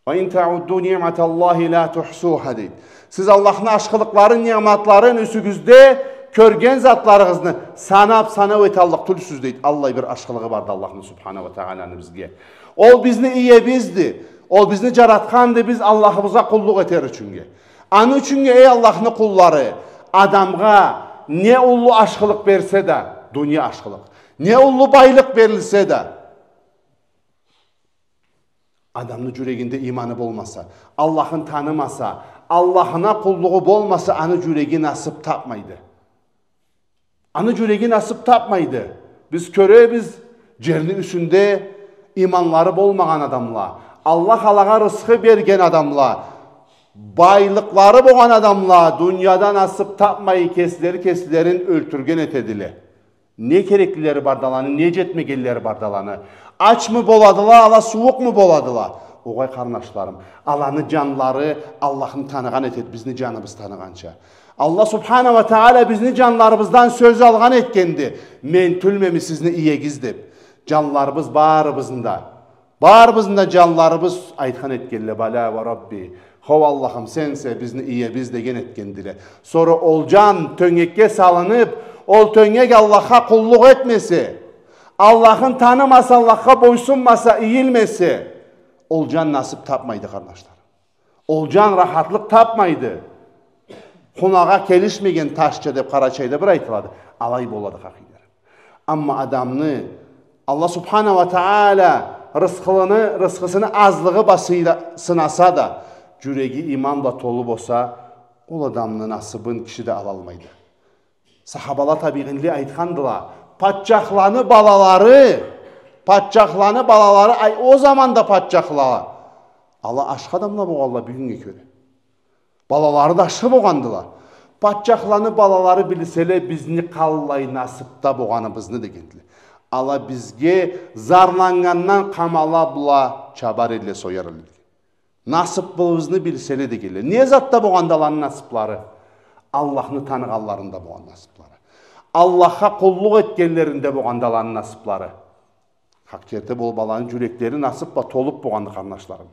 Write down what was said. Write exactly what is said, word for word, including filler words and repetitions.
«Ва ин таудду ниъматаллахи ла тухсуха», дейди. Сиз Аллахны ашхылыкъларын, ниъматларын, юсюгюзде кёрген затларыгъызны санап, санау эталлыкъ тюлсюз, дейди. Аллай бир ашхылыгъы барды Аллахны субхана ва тааланы бизге. Ол бизни иебизди. Ол бизни джаратханды, биз Аллахыбызгъа къуллукъ этер ючюннге. Аны ючюннге, эй Аллахны къуллары, адамгъа не уллу ашхылыкъ берсе да, дуния ашхылыкъ, не уллу байлыкъ берилсе да, адамны джюрегинде иманы болмаса, Аллахын танымаса, Аллахына къуллугъу болмаса, аны джюреги насып тапмайды. Аны джюреги насып тапмайды. Биз кёребиз, джерни юсюнде иманлары болмагъан адамла, Аллах алагъа рысхы берген адамла, байлыкълары болгъан адамла дунияда насып тапмай, кеслери кеслерин ёлтюрген этедиле. Не кереклилери барды аланы, не джетмегенлери барды аланы. Ачмы боладыла ала, сууукъму боладыла? Огъай, къарнашларым, аланы джанлары Аллахны таныгъан этед, бизни джаныбыз таныгъанча. Аллах субхана ва таала бизни джанларыбыздан сёз алгъан этгенди: «Мен тюлмеми сизни иегиз», — деп. Джанларыбыз барыбызны да Барыбызны да джанларыбыз айтхан этгенле: «Бала ва Рабби, хоу, Аллахым, сенсе бизни иебиз», — деген этгендиле. Сора ол джан тёнгекге салынып, ол тёнгек Аллахха къуллукъ этмесе, Аллахын танымаса, Аллахха бойсунмаса, ийилмесе, ол джан насып тапмайды, къарнашлар. Ол джан рахатлыкъ тапмайды. Хунагъа келишмеген ташча деп Къарачайда бир айтылады. Алай болады, хакъыйлар. Амма адамны Аллах субхана ва таала рысхылыны, рысхысыны азлыгъы бла сыйла-, сынаса да, джюреги иман бла толу болса, ол адамны насыбын киши да алалмайды. Сахабала, табигъинле айтхандыла: «Патчахланы балалары, патчахланы балалары, ай, ол заманда патчахла, ала ашхы адамла болгъанла бюгюннге кёре. Балалары да ашхы болгъандыла. Патчахланы балалары билселе бизни къаллай насыпда болгъаныбызны, — дегендиле, — ала бизге зарланнгандан къамала бла чабар эдиле, сояр эдиле, — деген. Насыпыбызны билселе, — дегенле. Не затда болгъанды аланы насыплары? Аллахны таныгъанларында болгъан насыплары. Аллахха къуллукъ этгенлеринде болгъанды аланы насыплары. Хакъ керти болуп, аланы джюреклери насып бла толуп болгъанды, къарнашларым.